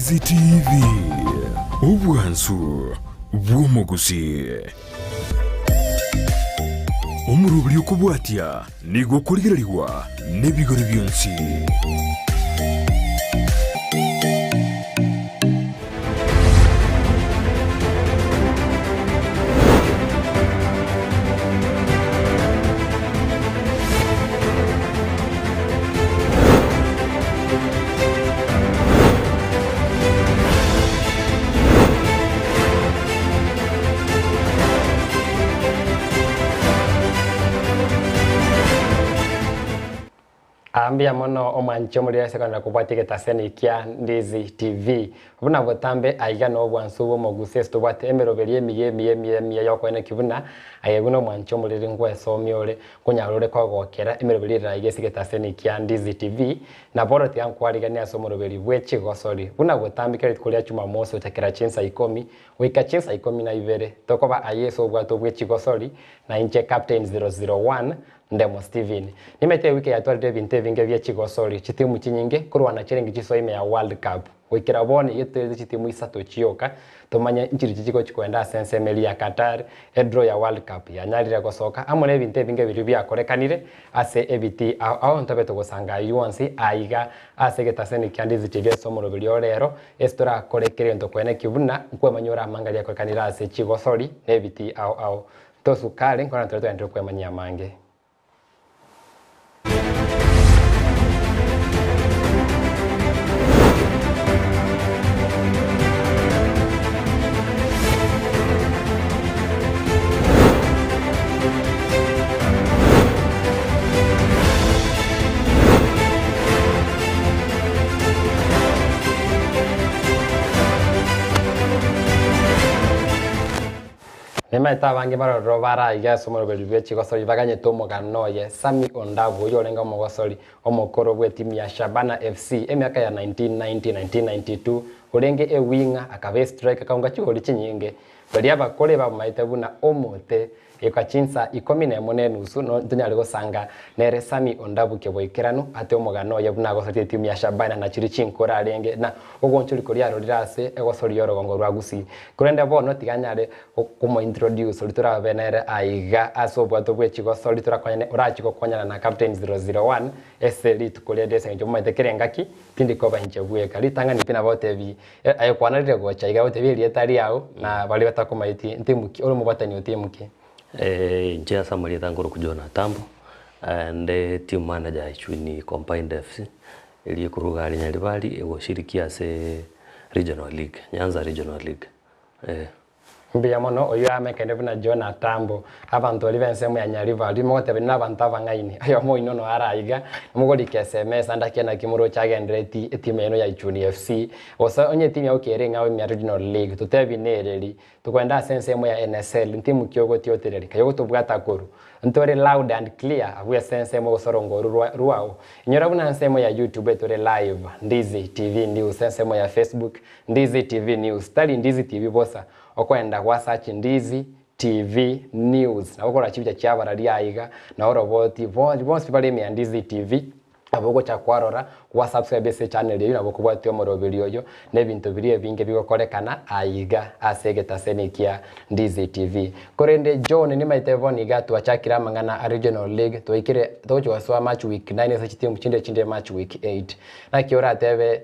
Ndizi TV, obwansu bw'omogusii. Omoroberi okobwatia nigo okorigererigwa nebigori bionsi. Aa mbuya mono omwanchi omoriri ase kogenda kobwatia egetaseni kia Ndizi TV. Buna botambe aiga nobwansu bw'omogusi ase tobwate emeroberi emiya emiya emiya emiya yokoenekia buna aye buna omwanchi omoriri ngwesomia ore Nkonyara ore kogokera emeroberi ere aiga ase egetaseni kia Ndizi TV, na bono tiga nkwariganie ase omoroberi bwe chigosori, buna gotambika rituko ria Jumamosi gochakera chinsa ikomi goika chinsa ikomi na ibere, tokoba aye ase obwato bwe chigosori, na inche Captain 001 Ndemo Steven. Nimanyete ewiki yatwarire ebinto ebinge bie chigosori, chitimu chinyinge korwana chiringi chisoa ime ya World Cup. Goikera bono iga toirete chitimu isato chioka, tomanye nchirichi chigochi koenda ase ensemo eria ya Qatar, edraw ya World Cup yanyarire gosoka, amo nebinto ebinge biria biakorekanire ase ebitii ao ao ntobe togosanga ayio onsi aiga ase egetaseni kia Ndizi TV ase omoroberi o rero, ase torakore kera egento koeneki buna nkwemanyia ore amanga aria akorekanire ase chigosori na ebitii ao ao. Tosukare nkorana tore togenderere kwemanyia amange. Nimaete abange barororo bare aiga ase omoroberi bwe chigosori baganyete omogano oye Sammy Ondabu oyio orenge omogosori omokoro bw'etimu ya Shabana FC emiaka ya 1990, 1992 orenge ewing'a akaba estriker akaunga chigori chinyinge. Baria abakore bamomaete buna omote Goika chinsa ikomi nemo na enusu ntonyare gosanga nere Sammy Ondabu keboikeranu ate omogano oye buna agosoria etimu ya Shabana na chiria chinkoro arenge na ogoonchoria koria arorire ase egosoria y'orogongo rwa Gusii. Korende bono tiga anyare komointroduce oria torabe nere aiga ase obwato bwe chigosori torakonyane orachie gokonyana na Captain 001 ase rituko rende ase eng'encho momaete kera engaki tindi koba inche bweka. Ritang'ani pi nabotebi Aye kwanarire gocha iga gotebia erieta riao, na baria batakomaeti ntimuki, ore omobwatani otimuki. Inche ase amarieta nkorokwa John Atambo, nde team manager Ichuni Combined FC, eria ekorwa iga aria Nyaribari egoshiriki ase regional league, Nyanza regional league. Mbuya mono, oyio amekende buna John Atambo, abanto baria b'ensemo ya Nyaribari, mogotebania nabanto abang'aini, oyomo oino noyo are aiga, mogorika SMS ande akia naki moroche agendereti etimu yaino ya Ichuni FC, gose onye etimu yao kere eng'ao ime ya Regional League, totebi nereri, tokogenda ase ensemo ya NSL, ntimu ki ogotiotereri, kaye ogotobwata korwa, ntore loud and clear abwo ase ensemo gose orongo oru rwao. Inyora buna ensemo ya YouTube etore live, Ndizi TV News, ensemo ya Facebook, Ndizi TV News, tari Ndizi TV bosa, okoenda gwa search Ndizi TV News, nabo okorora chibicha chia abarari aiga, na oroboti bonsi bonsi bare ime ya Ndizi TV, nabo ogocha kwarora, gwa subscribe ase echannel eyio nabo okobwatia omoroberi oyo, na ebinto biria ebinge bigokorekana aiga ase egetaseni kia Ndizi TV. Korende John nimaete bono iga twachakire amang'ana a Regional League, twaikire togochia gosoa match week 9 ase chitimu chinde chinde match week 8. Naki oratebe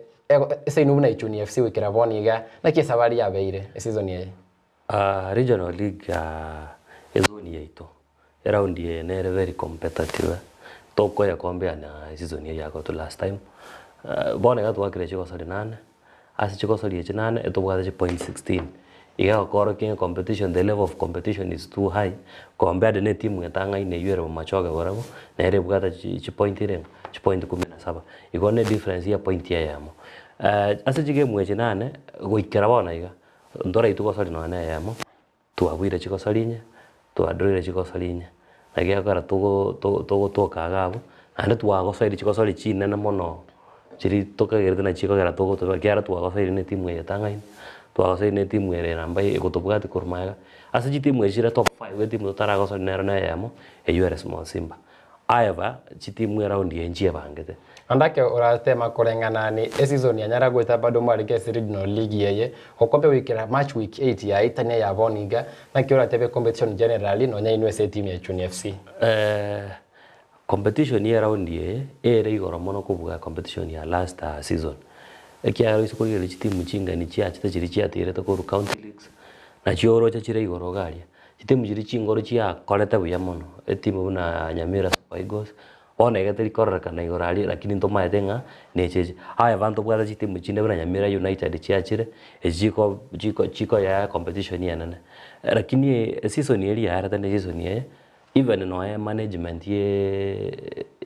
Ase inwe buna Ichuni FC goikera bono iga, naki esabari yabeire eseason eye? Regional league ya ezoni yaito, eround eye nere very competitive, tokoya compare na eseason eye yagotu last time, bono iga twakire chigosori nane, ase chigosori echi nane etobwate chipoint 16, iga egokorokia ng'a competition the level of competition is too high, compared na etimu etang'aine eywo ere bomachoge barabwo, nere ebwate chipoint irenga? Chipoint kumi na saba. Igo ne difference ye point eyemo. Ase chigame echi nane, goikera bono iga, ntoraitwe gosori nonya na eyemo, twabuire chigosori inye, twadroire chigosori inye, naki gekogera togo togotoka iga abwo, naende twagosoire chigosori chinene mono, chiria tokagerete nachi chikogera togotoka ekiagera twagosoire na etimu eye etang'aini, twagosoire na etimu ere namba egotobwatia korwa magega. Ase chitimu echi chire top five, etimu totaragosori nero na eyemo, eywo ere Small Simba. However, chitimu eround eye nchiebangete. Andake oratema koreng'ana ni eseason yanyara goeta bado mwarenge ase regional league eye, okombe goikera match week 8 yaetania ya bono iga, naki oratebe competition generally nonya inwe ase etimu ya Ichuni FC? Competition ye round eye ere igoro mono kobua competition ya last season, ekiagera oise korigereria chitimu chingeni chiachete chiria chiatigirete korwa county leagues, nachio oroche chire igoro iga aria. Chitimu chiria chingoro chiakorete buya mono, etimu buna Nyamira Super Eagles, bono iga teri kororekana igoro aria lakini ntomaete ng'a necheche. However ntobwate chitimu chinde buna Nyamira United chiachire, echi chiko chiko chikoyea competition enene. Lakini eseason eria yaerete na eseason eye, Even nonya emanagement ye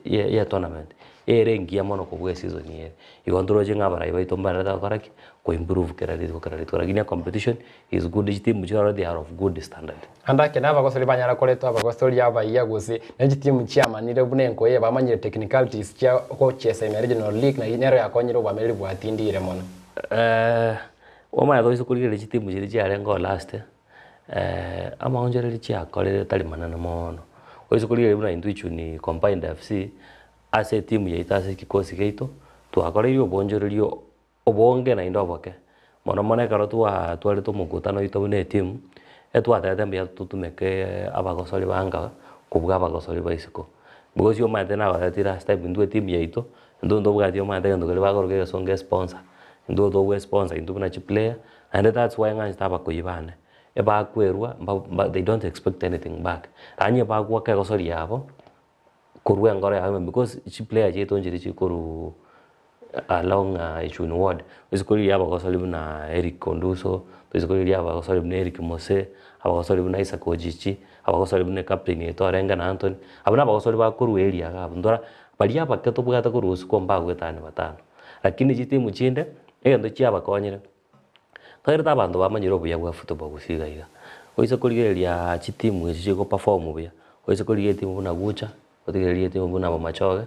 ye tournament ere engiya mono kobua eseason ere. Igo ntoroche ng'a abarai baito mbararete gokora ki? Ko improve kera rituko kera rituko lakini ecompetition is good chitimu chiaroro they are of good standard. Ande ake nabagosori banyara koretwa abagosori abayia gose ne chitimu chiamanire buna enkoye bamanyire technicalities chia gochiesa ime ya regional league naki nero yakonyire obwamereri bwatindire mono. Omanyete oise korigereria chitimu chiria chiarenge last. Amaonchoreria chiakorire tari manene moono, oise korigereria buna intwe Ichuni Combined FC, ase etimu yaito ase ekikosi giaito, twakoreire oboonchoreria obonge naende oboke. Mono mono ekero twatwarete omokutano oito buna etimu, etwatebete mbuya totumeke abagosori ba nka kobua abagosori ba isiko. Because omanyete nabatebirie last time intwe etimu yaito, intwe ntobwati omanyete egento keria bakoroka egesongo esponsor, intwe tobua esponsor intwe buna chiplayer, Naende that's why ng'anchete abakoyi bane, ebakwerwa mba mba they don't expect anything back, yaani ebagoaka egosori yabo, korwa enkoro yabo ime because chiplayer chiaito nchiria chikorwa along Ichuni ward, risuko riria abagosori buna Eric Onduso, risuko riria abagosori buna Eric Mose, abagosori buna Isaac Ochichi, abagosori buna ecaptain yaito orenge na Anthony, abwo na abagosori bakorwa area iga abwo ntora baria abake tobwate korwa isiko mbagoetania batano. Lakini chitimu chinde, egento chiabakonyire. Nkagerete abanto bamanyire obuya bwa football gose iga iga, oise korigereria chitimu echi chigo perform buya, oise korigereria etimu buna Gucha, otigererie etimu buna Bomachoge,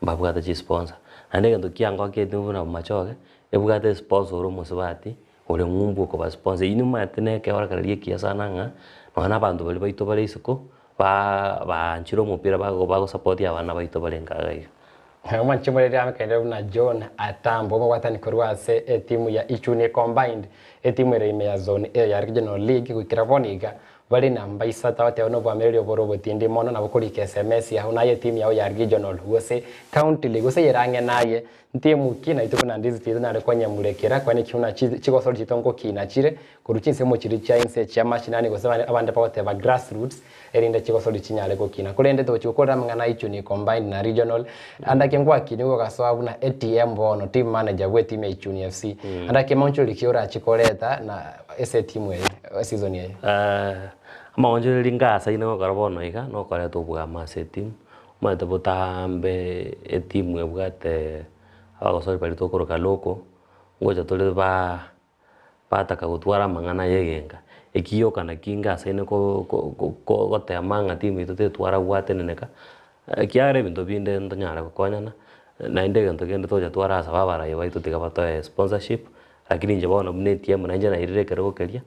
mbabwate chisponsor. Naende egento kiangokia etimu buna Bomachoge, ebwate esponsor ore omosubati, ore ng'umbu okoba sponsor. Eywo nimanyete na ekeorokererio ekiya sana ng'a, nonya na abanto baria baito bare isiko, ba baanchire omopira bago bagosupport abana baito bare nka iga iga. Omwanche omoreri amekanire buna John Atambo, omobwatani korwa ase etimu ya Ichuni Combined, etimu ere ime ya Zone A ya Regional League goikera bono iga bare namba isato abateba nobwamereri obore obotindi mono nabo korika SMS yao naye etimu yao ya Regional gose County League gose eyere ang'e naye ntimu ki naitwe buna Ndizi TV tonyare konyemurekera kwani ki buna chigosori chiaito ngokina chire korwa chinsemo chiria chia inse chia mashinani gose abande bagoteba grassroots erinde chigosori chinyare gokina. Korende togochia gokorera amang'ana a Ichuni Combined na Regional, ande ake ngwakinigwe ogasoa buna ATM bono, team manager bwe etimu ya Ichuni FC. Ande ake maonchoreria ki orachie koreta na ase etimu eye season eye? Amaonchoreria ngasaine gokora bono iga, nokoreta obwamo ase etimu, omanyete botambe etimu ebwate abagosori baria tokoroka local, ngocha tore ba. Bataka gotwara amang'ana y'egenka, eki gioka naki ngasaine ko- ko- ko gotema ng'a timu yaito tetwara gwateneneka, ekiagera ebinto binde ntonyare gokonyana, naende egento kende tocha twarasaba abarai baito tiga batoe sponsorship, lakini inche bono buna etiemu na inche nairire ekerogo keria,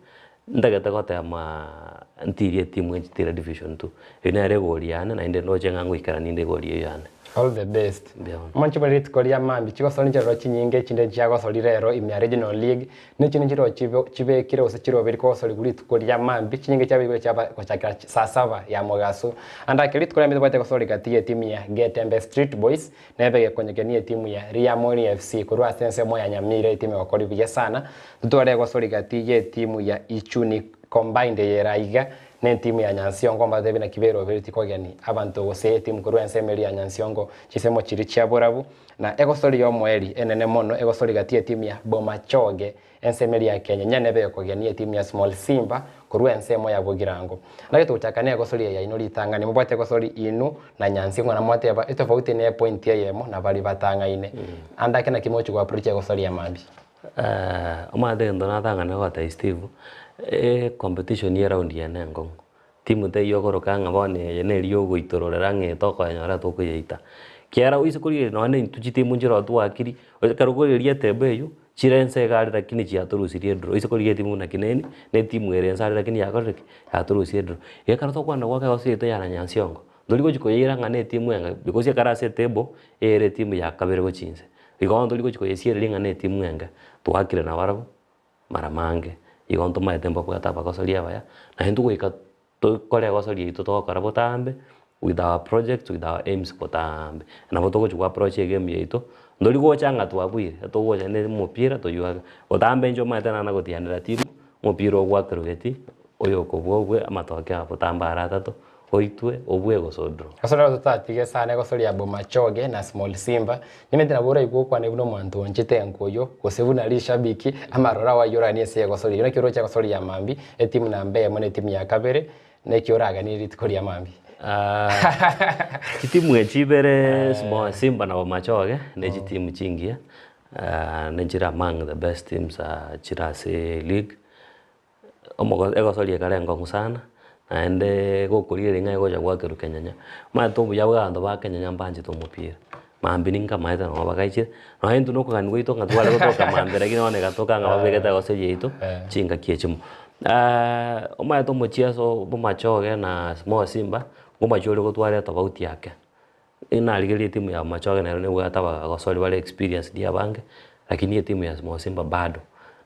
ntagete gotemaa ntirie etimu enche tire division two, eywo nere egori yane naende ndoche ng'a ngoikerania inde egori eywo yane. All the best. Mbuya mono. Omonche bore rituko ria mambia chigosori nchiroro chinyinge chinde chiagosori rero ime ya regional league ne chinde nchiroro chibe chibekire gose chiroberi kogosorigwa rituko ria mambia chinyinge chiabekirwe chiaba gochakera saa saba ya mogaso. Ande ake rituko ria mambia tobwate gosori gati ye etimu ya Getembe Street Boys nebe gekonyekenia etimu ya Riamoni FC korwa ase ensemo ya Nyamira etimu egokori buya sana. Totware egosori gati ye etimu ya Ichuni Combined eye ere aiga Netimu ya Nyansiongo mbatebi naki beroberetie kogeni abanto gose etimu korwa ensemo eria ya Nyansiongo chinsemo chiria chia borabu, na egosori y'omoerio enene mono egosori gati y'etimu ya Bomachoge ensemo eria ya Kenyenya nebe ekogenia etimu ya Small Simba korwa ensemo ya Bogirango. Naki togochaka ne egosori eye yaino ritang'ani mobwate egosori inwe na Nyansiongo na mwateba etofauti ne epointi eyemo na baria batang'aine. Ande ake naki mogochia goapproach egosori ya mambia. Omanyete egento natang'ana gotebia Steve, ecompetition ye round eye ne enkong'u, timu teiyo okoroka ng'a bono eye neri ya ogoitororera ng'a tokoenyora tokoyeita. Kiagera oise korigereria nonye na intwe chitimu nchire twakiri, ekero okorigereria etable eywo, chire nse iga aria lakini chiatorusirie edraw, oise korigereria etimu buna Kineni, na etimu ere nse aria lakini yakorire ki? Yatorusirie edraw. Igo ekero tokogenda goaka egosori yaito ya Nyansiongo. Ntori gochi koyeira ng'a na etimu enga because ekare ase etable, ere etimu ya kabere gochia inse. Igo bono tori gochi koyesiereria ng'a na etimu enga, twakire nabarabwo mara mange, igo ntomaete mbabwate abagosori abaya, naende goika tokore egosori yaito togokora botambe, with our projects, with our aims botaambe. Nabo togochi go approach egame yaito, ntori gocha ng'a twabuire, togocha na omopira toywo ake. Botambe inche omanyete nana gotianera timu, omopira ogwakerwa geti, oyo okobua obue amatokeo aya botambe ara atato, oitwe obue gose odraw. Ase rero totatige sana egosoria Bomachoge na Small Simba, nimanyete nabo oraigwe okwane buna omonto oanchete enkoyo, gose buna rishabiki, amaroro ao ayio oranie ase egosoria eyio. Naki oroche egosoria ya mambia, etimu namba eyemo na etimu ya kabere, Naki oraganie rituko ria mambia? Chitimu echi ibere Small Simba na Bomachoge ne chitimu chingiya, ne chire among the best teams chire ase league. Omogo egosoria ekare enkong'u sana, naende gokorigereria ng'a egocha goakerwa kenyanya. Omanyete obuya bwa abanto ba kenyanya mbanchete omopira, mambia ninkamanyete nabo bagaichire, nonye intwe nokogania gwaito ng'a tware gotoka mambia lakini bono egatoka ng'a babegete egosoria yaito chingaki echimo. Omanyete omochieso bomachoge na small simba, ngomachi ore gotwara etofauti yake. Narigereria etimu ya bomachoge nero nebwate abagosori bare experienced abange, lakini etimu ya small simba bado,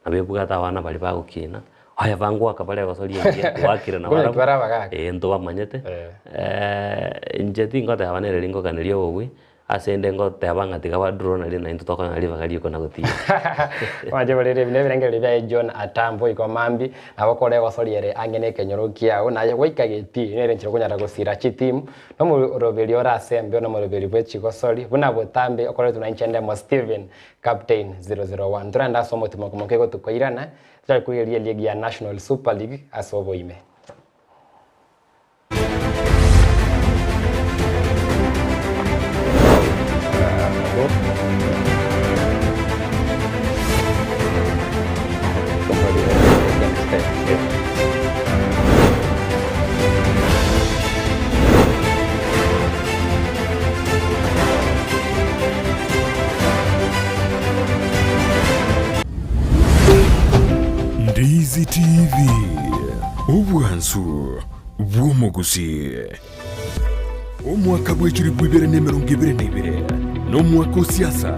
nabo ebwate abana baria bagokina, oye bangoaka bare egosori engiya twakire Nkonya ki bare abagaka? eh ntobamanyete, inche tingoteba nere ringokaneria obobui. Ase inde ngoteba ng'a tiga badraw nario naintwe tokonyora ribaga ri'okona gotiga. Mwanche borere ebi nebirengererio biaye John Atambo igo mambia nabo okore egosoria ere ang'e nekenyoro kiao naye goika getii nere enchera okonyara gosira chitimu nomoroberio ore ase embeo nomoroberio bwe chigosori buna botambe okoretwe nainche ndemo Stephen Captain 001 torende ase omotimoko moke igo tokoirana tochake korigereria eligi ya National Super League ase oboime. Ndizi TV, obwansu bw'omogusii. Omwaka bwe chilifu ibere na emerongo ebere na ibere nomwaka o siasa,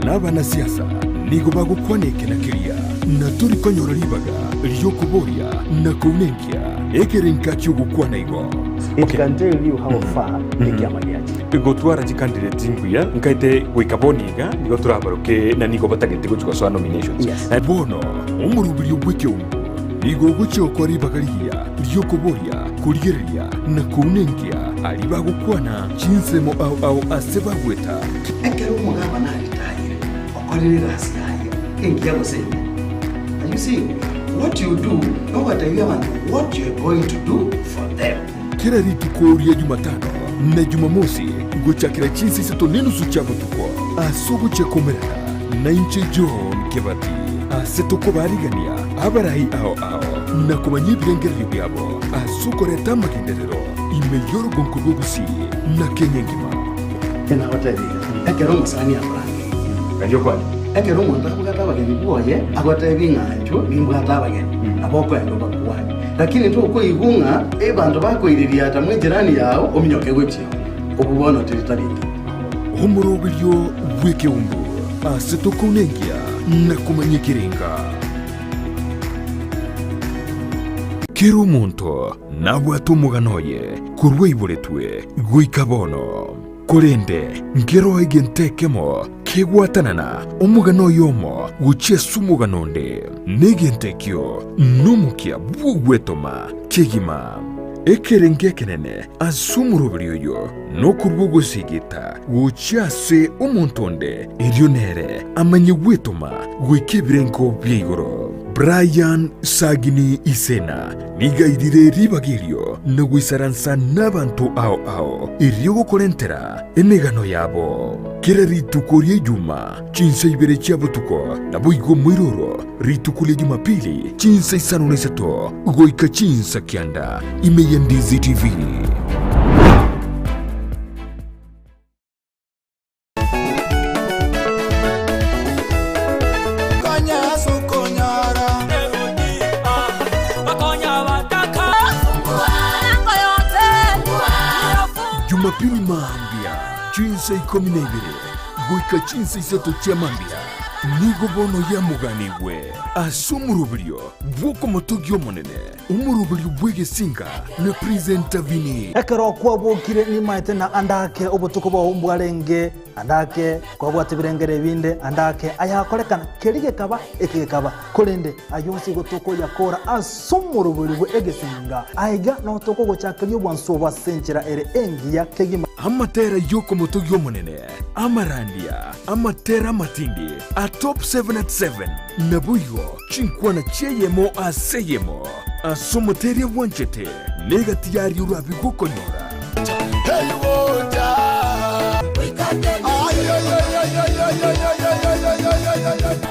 na abanasiasa nigo bagokwana eke na keria, na tori konyora ribaga ri'okoboria na kounenkia ekerenka ki'ogokwana igo. It can tell you how far ekiama giachire. Gotwara chicandidate mbuya nkaete goika bono iga nigo torabaroke na nigo batagete gochia gosoa nominations. Yes. Bono omoroberio bw'ekeungo nigo ogochia gokora ribaga rigiya ri'okoboria, korigereria, na kounenkia aria bagokwana chinsemo ao ao ase bagweta. Ekero omogabana aritayire, okorire egasi yaye engiya gose embe. You see, what you do, nogoteebia abanto what you are going to do for them. Kera rituko ria Jumatano na Jumamosi gochakera chinsa isato nenusu chia botuko, ase ogochia komerana nainche John Kebati, ase tokobaarigania abarai ao ao na komanya ebirengererio biabo ase okoreta amagenderero ime y'orogonko rwa Gusii na Kenya engima. Nagotebirie, ekero omosani akorangeirie, ekero omonto abwate abageni bwoye, agotebie ng'a inchuo nimbwate abageni, nabo okoenda obakwanie. Lakini tokoigwa ng'a abanto bakoiririata mw'ejirani yao ominyoke gochia oo, obwo bono teri tari engiya. Omoroberio bw'ekeumbu ase tokounenkia na komanya ekerenga. Kera omonto nabwate omogano oye korwa aiboretwe goika bono. Korende nkeroo egento ekemo kegwatanana omogano oyomo gochia ase omogano onde, na egento ekio nomokia bw'ogwetoma kegima. Ekerengo ekenene ase omoroberi oyo nokorua ogosigita gochia ase omonto onde, erio nere amanye gwetoma goika ebirengo bia igoro. Brian Sagini Isena nigo airire ribaga erio na goisaransa nabanto ao ao erio gokorentera emegano yabo. Kera rituko ria Ijuma chinsa ibere chia botuko, naboigo moiroro rituko ria Jumapili chinsa isano na isato goika chinsa kianda ime ya Ndizi TV. Jumapili mambia chinsa ikomi na ibere goika chinsa isato chia mambia nigo bono yamoganigwe ase omoroberio bw'okomotogia Omonene, omoroberio bw'egesinga na Presenter Vinny. Ekero kwabokire nimaete na ande ake obotuko bwao mbwarenge, ande ake kwabwate ebirengero ebinde, ande ake ayakorekana, keria gekaba, eke gekaba. Korende ayio onsi igo tokoyakora ase omorobori bwe egesinga. Aiga nao tokogochakeria obwansu obo ase enchera ere engiya kegima. Amatera y'okomotogia Omonene, amarandia, amatera amatindi a Top 7 at 7, naboigo chinkwana chi'eyemo ase eyemo ase omoteria bwanchete, negati yaria orabe gokonyora.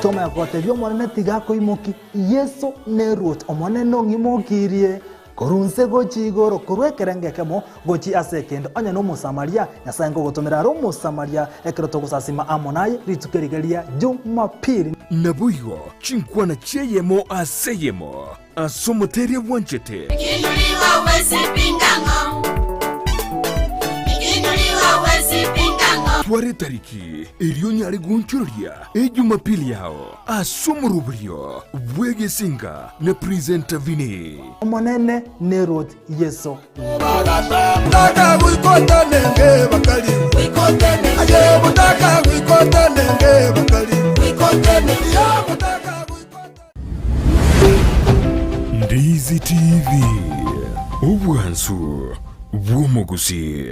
Tomanya gotebia Omonene tiga akoimokie, Yeso neruoti, Omonene ong'imokirie korwa inse gochia igoro, korwa ekerengo ekemo gochia ase ekende. Onye n'Omosamaria, Nyasae nkogotomera are Omosamaria ekero togosasima amo naye rituko eriga ria Jumapili. Naboigo chinkwana chi'eyemo ase eyemo ase omoteria bwanchete. Twara etariki erio onyare goonchoreria Ejumapili yao ase omoroberio bw'egesinga na Presenter Vinny. Omonene neruoti Yeso. Ndizi TV, obwansu bw'omogusii.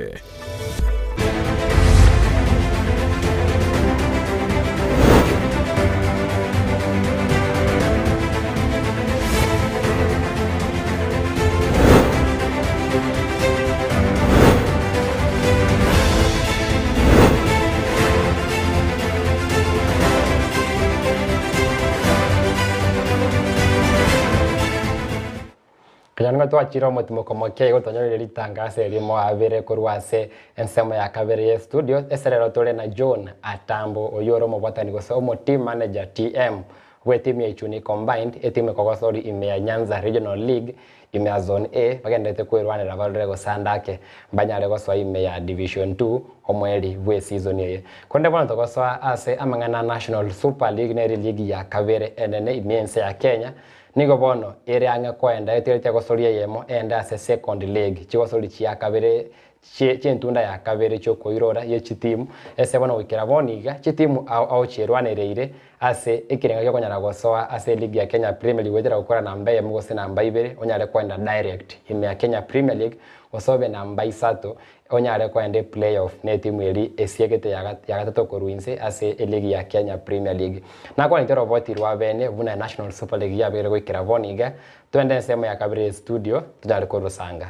Konya nigo twachire omotimoko moke igo twanyorire ritangaso erimo abere korwa ase ensemo ya kabere ye studio ase rero tore na John Atambo oyio ore omobwatani gose omo team manager, TM, bwe etimu ya Ichuni Combined etimu ekogosori ime ya Nyanza Regional League ime ya Zone A bagendererete kwerwanera barore gose ande ake mbanyare gosoa ime ya Division 2 omweri bwe season eye. Korende bono togosoa ase amang'ana a National Super League nere ligi ya kabere enene ime y'ense ya Kenya Nigo bono ere ang'e koenda etigareti egosori eyemo ende ase second leg, chigosori chia kabere chie chi'entunda ya kabere chi'okoirora ye chitimu, ase bono goikera bono iga chitimu ao ao chierwanereire ase ekerengo gi'okonyara gosoa ase eligi ya Kenya Premier League goetera gokora namba eyemo gose namba ibere onyare koenda direct ime ya Kenya Premier League gose obe namba isato Onyare koenda eplay-off netimu eria esiegete ya gatato korwa inse ase eligi ya Kenya Premier League. Nakwanete oroboti rwa bene buna National Super League yabeire goikera bono iga, twende ensemo ya kabere ye studio tonyare korosanga.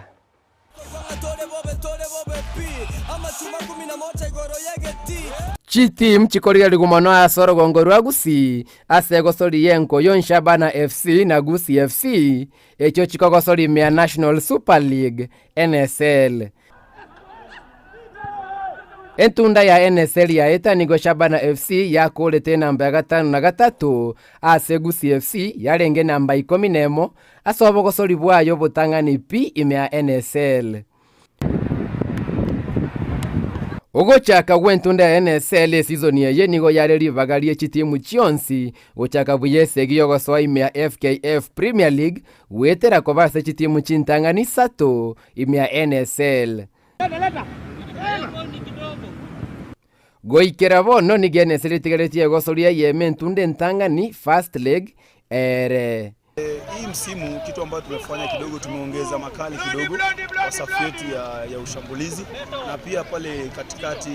Chitimu chikorigerigwa mono ase orogongo rwa Gusii ase egosori y'enkoyo Shabana FC na Gusii FC echio chikogosoria ime ya National Super League NSL. Entunda ya NSL yaeta nigo Shabana FC yakoorete enamba ya gatano na gatato ase Gusii FC yarenge enamba ikomi nemo ase obogosori bwaye obotang'ani pi ime ya NSL. Ogochaka gw'entunda ya NSL esizoni eye nigo yare ribaga rie chitimu chionsi gochaka buya esegi y'ogosoa ime ya FKF Premier League Goetera koba ase chitimu chintang'ani isato ime ya NSL. Goikera bono nigo NSL etigaretie egosoria eyemo entunda entang'ani, first leg, ere. Hii msimu kitu ambayo tumefanya kidogo, tumeongeza makali kidogo kwa safu yetu ya, ya ushambulizi na pia pale katikati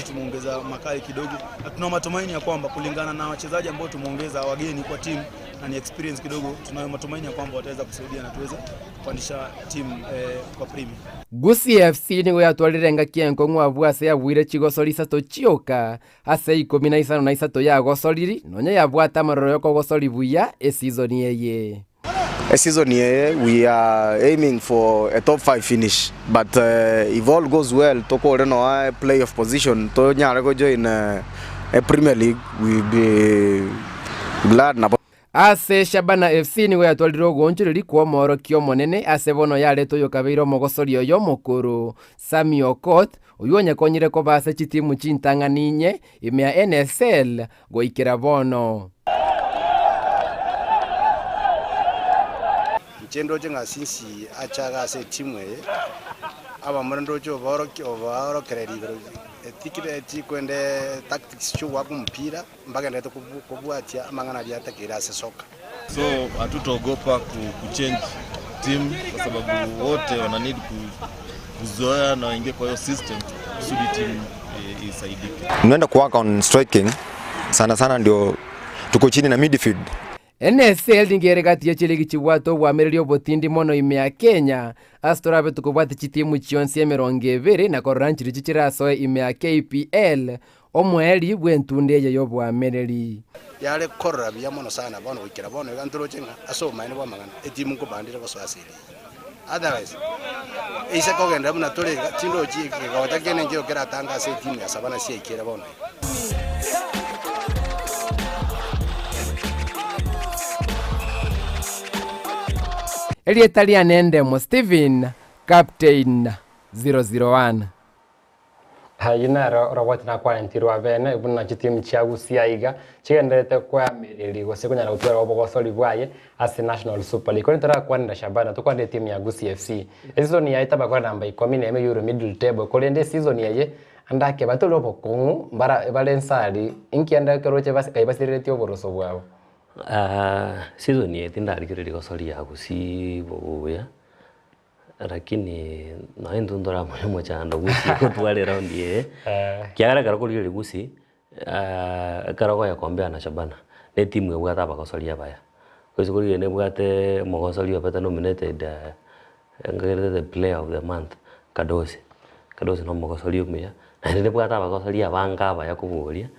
tumeongeza makali kidogo, na tuna matumaini ya kwamba kulingana na wachezaji ambao tumeongeza wageni kwa timu na ni experience kidogo, tunayo matumaini ya kwamba wataweza kusaidia na tuweze kupandisha timu eh, kwa Premier. Gusii FC nigo yatwarire engaki enkong'u abwo ase yabuire chigosori isato chioka ase ikomi na isano na isato yagosoriri, nonya yabwate amaroro y'okogosori buya esizoni eye. Eseason eye we are aiming for a top five finish but if all goes well tokore noa play off position tonyare go join e Premier League we will be glad nabo. Ase Shabana FC nigo yatwarire ogoonchoreria kw'omoorokia omonene ase bono yaretwe oyokabeire omogosori oye omokoro, Sammy Okoth, oyio onyekonyire koba ase chitimu chintang'ani inye ime ya NSL goikera bono. Inche ndoche ng'a since achaga ase etimu eye, abamura ndoche obaorokia obaorokereria igoro etikwende tactics chiogoaka omopira. Mbagenderete kobwatia amang'ana aria atakeire ase soka. So hatutaogopa ku kuchange team kwa sababu wote wana need kuzoea na waingie kwa hiyo system kusudi team isaidike. Tunaenda kuwork on striking sana sana ndio tuko chini na midfield. NSL nigo ere gati ye chiligi chibwate obwamereri obotindi mono ime ya Kenya, ase torabe tokobwate chitimu chionsi emerongo ebere na korora nchirichio chirasoe ime ya KPL Omoerio bw'entunda eye y'oboamereri. Yare korora buya mono sana bono goikera bono iga ntoroche ng'a ase obomaene bw'amang'ana etimu nkobandire gosoa ase erigi. Otherwise, eise kogenderera buna tore iga, tindochi ekegocha kiane nkeiyo keratange ase etimu ya Savannah siaikire bono iga. Erieta riane ndemo Stephen, Captain 001. Ayio naro Roboti nakwarentirwe abene buna chitimu chia Gusii aiga chigendererete koamereri gose konyara gotwara obogosori bwaye ase National Super League. Korende torakwanera Shabana tokwanere etimu ya Gusii FC. Eseason yaye tabakora namba ikomi na emo euro middle table korende eseason eye ande ake batore obokong'u mbara bare nsari inki ande ekeroche base kai basireretie oboroso bwabo. Season eye tindarigereria gosori ya Gusii buya. Lakini nonya intwe ntoramanye omochando gusii gotwara eround eye, ekiagera ekero korigereria gusii, ekero ogoyekombea na Shabana, na etimu ebwate abagosori abaya. Gose korigereria nebwate omogosori obete nominated nkagerete the player of the month, Kadosi. Kadosi na omogosori omuya, naende nebwate abagosori abange abaya koboria,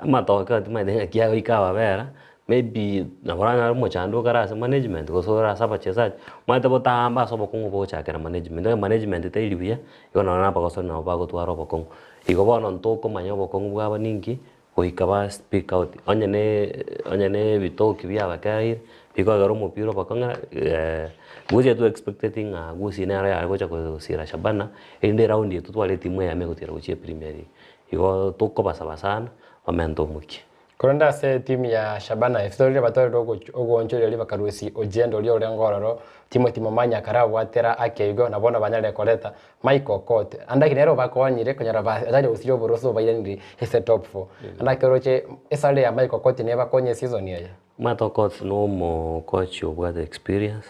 amatoke timanyeti ng'aki agoika ababera, Maybe nabo oranyore omochando okare ase management gose ore ase abachesaji, omanyete botambe ase obokong'u bogochakera management, onye management teiri buya, igo nonye na abagosori nabo bagotwara obokong'u. Igo bono ntokomanya obokong'u bwabo ninki, goika ba speak out, onye ne onye ne ebitoki biabakereire, bikogera omopira obakong'era gose to expecteti ng'a gusii nero yare gocha gosira Shabana, erinde eroundi eye totware etimu eyemo egotira gochia epremier league. Igo tokobasaba sana, bamente omokia. Korende ase etimu ya Shabana FC riria batorire ogoonchoreria bakarusia Ojienda oria orenge ororo, Timothy Momanyi akarabwatera ake igo na bono banyarire koreta Michael Okoth. Ande nere obakonyire konyora batari gosiria oboroso obairanire ase top four. Ande ake oroche esare ya Michael Okoth nebakonye eseason eye? Omanyete Okoth na omokochi obwate experience,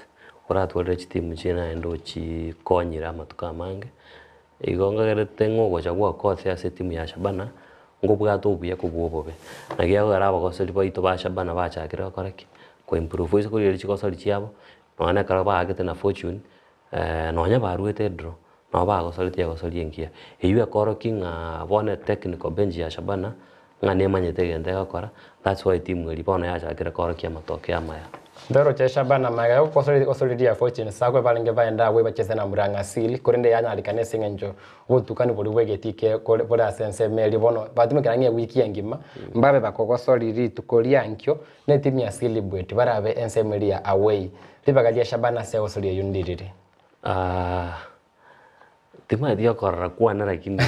oratwarire chitimu chinde naende ochikonyire amatuko amange. Igo ngagerete ng'a ogocha gwa Okoth ase etimu ya Shabana, ngobwate obuya kobua obobe. Naki gekogera abagosori baito ba Shabana bachakire gokora ki? Ko improve ase korigereria chigosori chiabo, nonya na ekero baagete na Fortune, nonya baruete edraw, nabo bagosoretie egosori engiya. Eywo ekorokia ng'a bono etechnical bench ya Shabana, ng'a nemanyete egento egokora, that's why etimu eria bono yachakire korokia amatokeo amaya. Ndoroche Shabana magega y'ogosoreria Fortune Sacco barenge baende agwo ebachese na Murang'a Seal, korende yanyarekana ase eng'encho obotukani boria bw'egetii ke kore bore ase ensemo eria bono batumekire ang'e ewiki engima, mbabe bakogosori rituko ria nkio na etimu ya Silibwet barabe ensemo eria ya away. Ribaga ria Shabana ase egosoria eyio ndiriri. Timanyeti okorora kwane lakini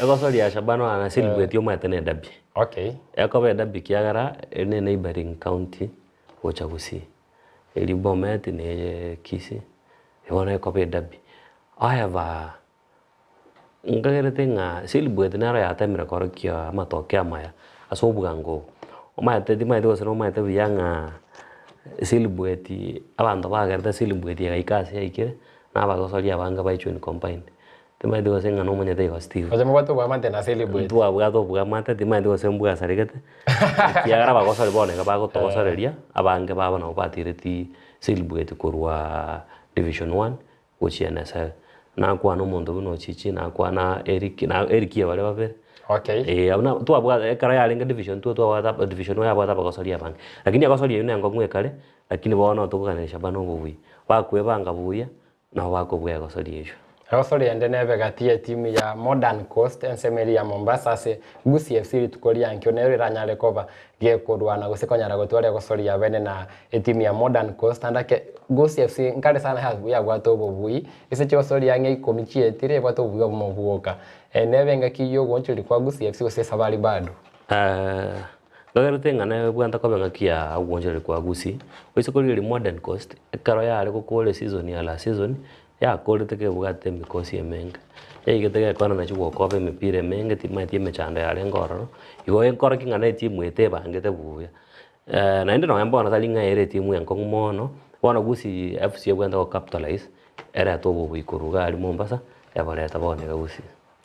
egosori ya Shabana na Silibweti omanyete na edabi. Okay. Ekoba edabi ekiagera eri ne neighbouring county gocha Gusii. Eri Bomet na eye Kisii, bono ekoba edabi. However, nkagerete ng'a Silibweti nero yatemire korokia amatokeo amaya ase obwango obo. Omanyete timanyeti gose nomanyete buya ng'a Silibweti abanto bagerete Silibweti egaika ase yaikire, na abagosori abange ba Ichuni combined. Timanyeti gose ng'a nomonyete igo Steve. Gose mobwate obwamate na Silibweti. Ntwabwate obwamate, timanyeti gose mbwasaregete, ekiagera abagosori bono iga bagotogosoreria, abange babo nabo batireti Silibweti korwa division one, gochia NSL. Nakwana omonto buna Ochichi, nakwana Eric, na Eric baria babere. Okay. Eh, abwo na twabwate ekero yarenge division two twabwate aba division one yabwate abagosori abange. Lakini egosori eywo nenkong'u ekare, lakini bono tokoganeria Shabana obobuya. Bakwebanga buya, nabo bakobua egosori eywo. Egosori ende nebe gati y'etimu ya Modern Coast ensemo eria ya Mombasa ase Gusii FC rituko ria ankio nero eranyare koba gekorwana gose konyara gotwara egosori ya bene na etimu ya Modern Coast naende ake Gusii FC nkare sana yabwate obobui ase chigosori ang'e ikomi chietire ebwate obobui obomo bwoka. Nebe engaki y'ogoonchoreria kwa Gusii FC gose esabari bado. Nkagerete ng'a nebwate koba engaki ya ogoonchoreria kwa Gusii, oise korigereria Modern Coast, ekero yare gokora eseason ya last season, yakorete kebwate emikosi emenge, yaigete gekwana nachio gokoba emepira emenge timanyeti emechando yarenge ororo, igo enkorokia ng'a na etimu eye tebangete buya. Naende nonye bono tari ng'a ere etimu enkong'u mono, bono Gusii FC ebwenerete go capitalize, erete obobui korwa iga aria Mombasa, eborete bono iga Gusii.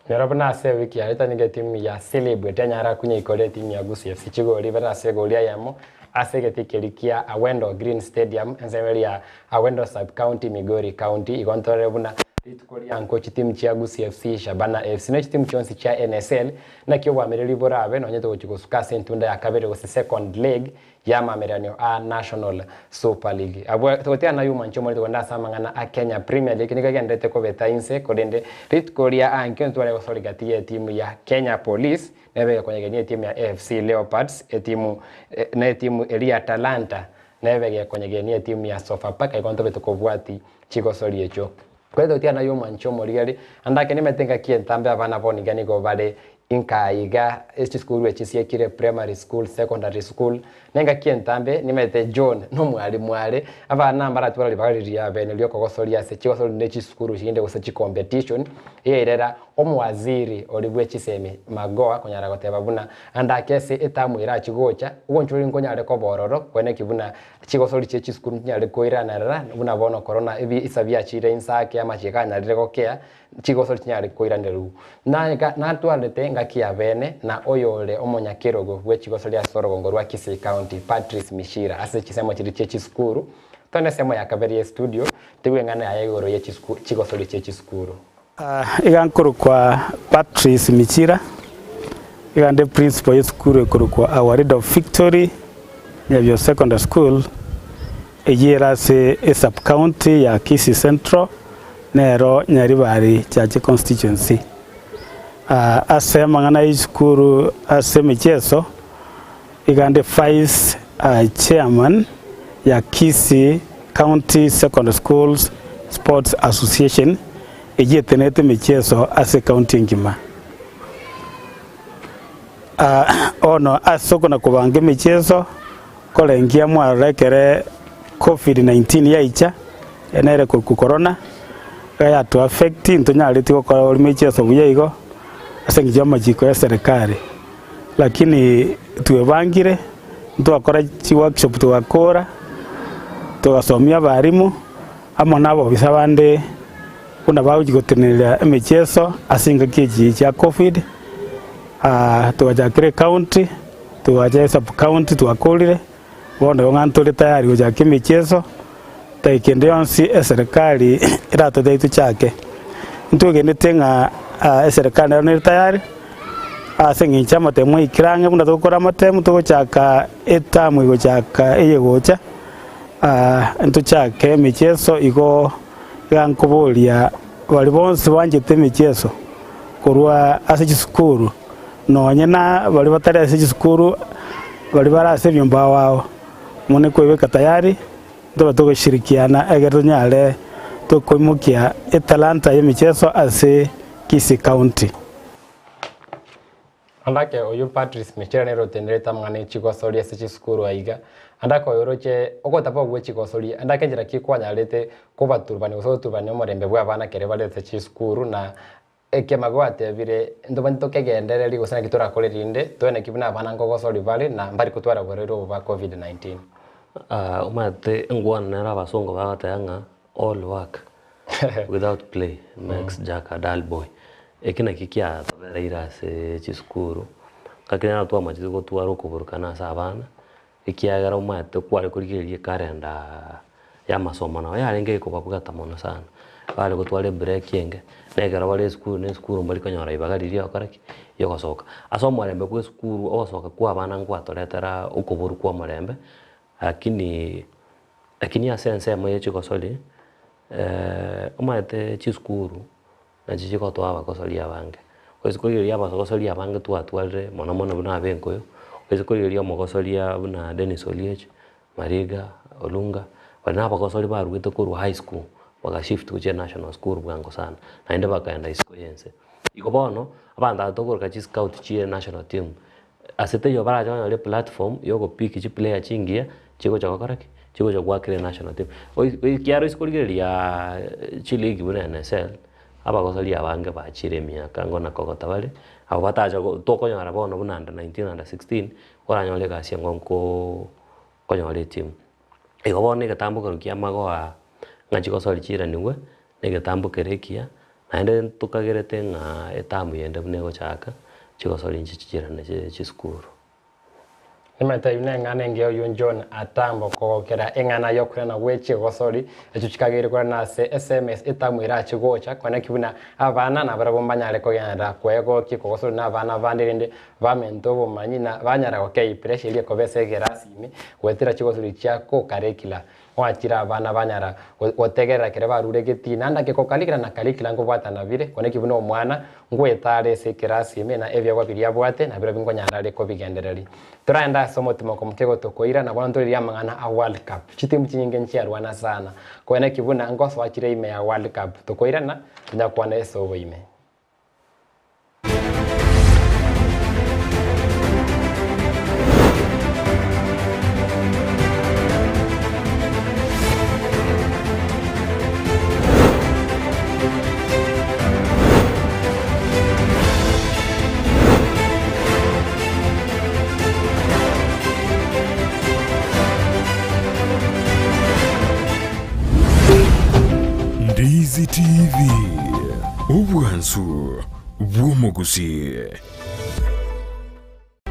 Nero buna ase ewiki yaetire nigo etimu ya Silibwe tenyara konyeikora etimu ya Gusii FC chigori ibere ase egori eyemo ase egetii keria kia Awendo Green Stadium ensemo eria ya Awendo Sub County Migori County. Igo ntorore buna rituko ria nko chitimu chia Gusii FC, Shabana FC ne chitimu chionsi chia NSL naki obwamereri borabe nonye togochia gosuka ase entunda ya kabere gose second leg y'amamereranio a National Super League. Abwo togotiga naye omwanchi omorito kogenda ase amang'ana a Kenya Premier League nigo egendererete kobeta inse korende rituko ria ankio ntware gosori gati y'etimu ya Kenya Police nebe egekonyegenia etimu ya AFC Leopards etimu na etimu eria ya Talanta nebe egekonyegenia etimu ya Sofapaka igo ntobete kobwati chigosori echio. Korende togotiga naye omwanchi omorigeri ande ake nimanyete ngaki entambe abana bono iga nigo bare Inka iga chisukuru echi chiekire primary school, secondary school, na engaki entambe nimanyete John nomwalimu are, abana mbaratware ribaga riria bene riokogosoria ase chigosori ne chisukuru chinde gose chicompetition, eirera omowaziri oria bwe chisemi Magoha konyara goteba buna ande ake ase etamu erachie gocha, ogonchoreri nkonyare koba ororo koeneki buna chigosori chie chisukuru nchinyare koiranerera buna bono korona ebisa biachire inse ake amachiiko anyarire gokea, Chigosori chinyare koiranerigwa. Naika natwarete engaki ya beene na oyore omonyakerogo bwe chigosori ase orogongo rwa Kisii County, Patrice Michira, ase chisemo chiria chie chisukuru. Tore nesemo ya kabere ye studio, tigwe eng'ana yaye igoro ye chigosori chie chisukuru. Iga nkorokwa Patrice Michira, iga nde principal y'esukuru ekorokwa Our Lady of Victory Nyabio Secondary School, Eyio ere ase esub-county ya Kisii Central, nero Nyaribari Chache Constituency. Ase amang'ana y'esukuru ase emicheso, iga nde Vice Chairman ya Kisii County Secondary Schools Sports Association, eyio etenenete emicheso ase ecounty engima. Bono ase okona kobanga emicheso, Korengia mwarora ekere Covid 19 yaicha, nere korokwa corona, iga yato affect ntonyareti gokora orimo echiaso buya igo, ase eng'encho y'amachiko ya serikali. Lakini twebangire, ntwakora chiworkshop togakora, togasomia abalimu, amo na abobisa bande buna bagochia goteneneria emechieso ase engaki echi chia Covid, togachakera ecounty. Togacha esub county twakorire, bono igo ng'a ntore tayari gochaka emechieso, dakika ende yonsi eserekari eratotebie tochake. Ntwegenete ng'a eserekari nero nere tayari, ase eng'encho amatemu aikire ang'e buna togokora amatemu togochaka etamu egochaka eyegocha, ntochake emechieso igo iga nkoboria baria bonsi banchete emechieso korwa ase chisukuru. Nonye na baria batari ase chisukuru, baria bare ase ebiomba ao ao, mone kwebeka tayari, ntobe togoshirikiana egere tonyare tokoimokia etalanta y'emicheso ase Kisii County. Andake oyio Patrice Michira nere otenderete amang'ana echigosoria ase chisukuru aiga. Andake oyo oroche ogotaba gwe chigosoria, andake enchera ki kwanyarete kobaturubania gose goturubania omorembe bwa abana ekere bare ase chisukuru na Ekema gwatebire, Ntomanyete tokegendererie gose naki torakore rinde, toeneki buna abana nkogosori bare na mbari kotwara oborwaire obo bwa Covid-19. Omanyete engwana nere abasongo bagoteba ng'a all work without play makes Jack a dull boy. Eki nakio kiatobereire ase chisukuru, ngaki nero twamachete gotwara okoburukana ase abana, Ekiagera omanyete kware korigereria ekalenda y'amasomo nabo yarenge ekobabwata mono sana, bare gotwara ebreak enge, na ekero bare esukuru na esukuru mbari konyora ribaga riria riogokora ki? Riogosoka. Ase omorembe bwa esukuru ogosoka kwa abana nkwatoretera okoborwa kwa omorembe, lakini lakini ase ensemo ya chigosori, omanyete chisukuru. Nachi chigotoa abagosoria abange. Oise korigereria abagosoria abange twatwarire mono mono buna abenkoyo, oise korigereria omogosoria buna Dennis Oliech, Mariga, Olunga, baria na abagosori baruete korwa high school baga shift gochia national school bwango sana, naende bakaenda isiko ya ense. Igo bono, abanto aba tokoroka chiscout chie national team, ase teiyo barache banyore eplatform ya ogopick chiplayer chingiya, chigocha gokora ki? Chigocha goakera enational team. Oi ekiagera oise korigereria chiligi buna NSL, abagosori abange bachire emiaka ngona kogota bare, abwo batacha go tokonyora bono buna under 19, under 16, oranyore egasi engo nkoo konyora etimu. Igo bono egetambo kero kia amagoa ng'a chigosori chiranigwe, na egetambo kere ekiya, naende ntokagerete ng'a etamu yende buna egochaka, chigosori inche chichirane chisukuru. Nimanyete eyio neng'ana engiya oyio John Atambo kogokera eng'ana y'okoirana gwe chigosori echio chikageire korana ase SMS etamu erache gocha koneki buna abana nabarabwo mbanyare kogenderera kwegokia kogosori na abana bande erinde bamente obomanyi na banyara gokei pressure eria ekoba ase ekerasi ime goetera chigosori chia co-curricular Gwachire abana banyara gotegerera ekero barure getii, naende ake kokarikera na karikera nkobwatana bire, koneki buna omwana ngoeta are ase ekerasi ime na ebiegwa biria abwate nabirobio nkonyara are kobigendereria. Toraende ase omotimoko moke gotokoira na bono ntoririe amang'ana a World Cup. Chitimu chinyinge nchiarwana sana, koeneki buna ngosoa chire ime ya World Cup. Tokoirana, tonyakwana ase oboime. Ndizi TV. Obwansu bw'omogusii.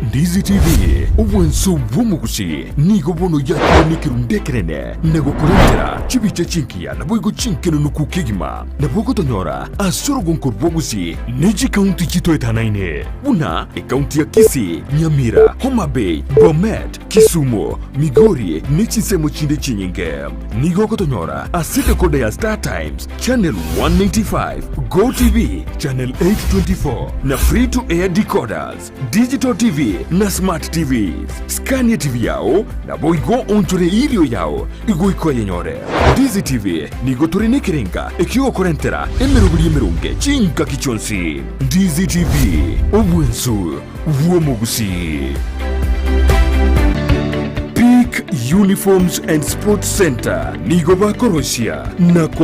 Ndizi TV, obwansu bw'omogusii nigo bono yakire nekerundu ekenene na gokorentera chibicha chingiya naboigo chinkenenuku kegima. Nabo ogotonyora ase orogonko rw'Ogusii ne chikaunti chitoetanaine buna ekaunti ya Kisii, Nyamira, Homa Bay, Bomet, Kisumu, Migori ne chinsemo chinde chinyinge. Nigo ogotonyora ase decoder ya Star Times, Channel 195, Go TV, Channel 824 na Free to Air decoders, Digital TV na Smart TVs. Scania TV yao naboigo onchore erio yao igoika oyenyore. Ndizi TV nigo tore nekerenga ekiogokorentera emeroberi emeronge chingaki chionsi. Ndizi TV, obwensu bw'omogusii. Peak Uniforms and Sports Center nigo bakorosia na ko.